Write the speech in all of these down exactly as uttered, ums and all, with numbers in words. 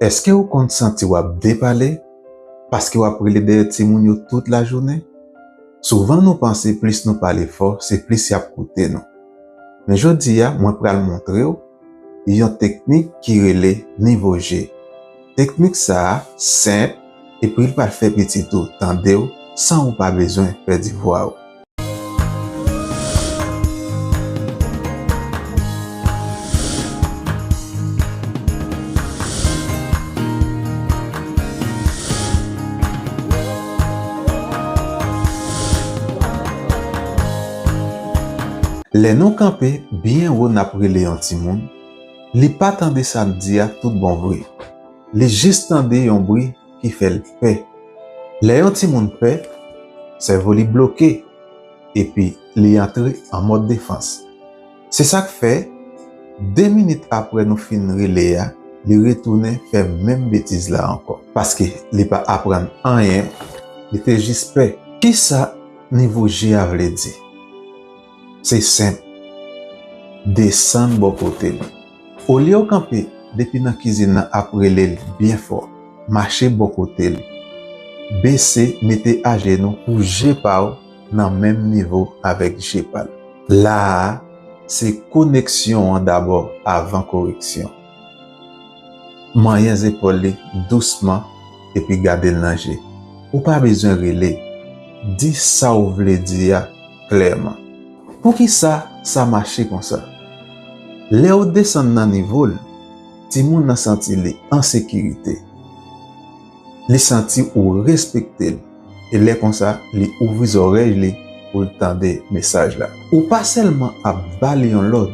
Èske w konn santi w ap depale paske w ap rele dèyè timoun yo tout lajounen? Souvan nou panse plis nou pale fò, se plis y ap koute nou. Men jodi a, mwen pral montre w yon teknik ki rele nivo je. Teknik sa a senp epi l pral fè pitit ou tande w san ou pa bezwen pèdi vwa w. Lè nou kanpe byen wo n ap rele yon timoun, li pa tande sa n di a tout bon vre. Li jis tande yon bri ki fè l pè. Lè yon timoun pè, sèvo li bloke, epi li antre an mòd defans. Se sa k fè, de minit apre nou fin rele a, li retounen fè menm betiz la ankò. Paske li pa aprann anyen, li te jis pè. Kisa nivo je a vle di? Se senp. Desann bò kote l. Olye w kanpe depi nan kizin nan ap rele l byen fò, mache bò kote l. Bese, mete ajenou pou je pa w nan menm nivo avèk je pa l. La a, se koneksyon an dabò avan koreksyon. Manyen zepòl li dousman epi gade l nan je. Ou pa bezwen rele. Di sa w vle di a klèman. Poukisa sa mache konsa? Lè w desann nan nivo l, timoun nan santi li an sekirite. Li santi ou respekte l. E lè konsa, li ouvri zòrèy li pou l tande mesaj la. Ou pa sèlman ap ba li yon lòd,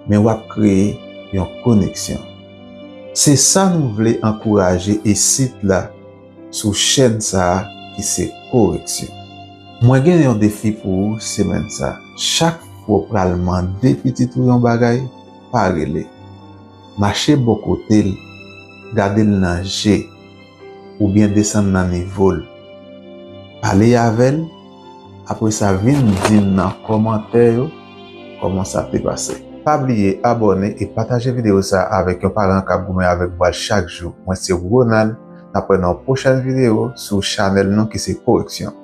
men w ap kreye yon koneksyon. Se sa nou vle ankouraje isit la sou chèn sa a ki se koreksyon. Mwen gen yon defi pou ou semèn sa. Chak fwa w pral mande pitit ou yon bagay, pa rele. Mache bò kote l, gade l nan je, oubyen desann nan nivo l. Pale avè l, apre sa vin di m nan kòmantè yo kòman sa te pase. Pa bliye abòne e pataje videyo sa a avèk yon paran k ap goumen avèk vwa l chak jou. Mwen se Ronald, n ap wè nan yon pwochèn videyo sou chanèl nou ki se Koreksyon.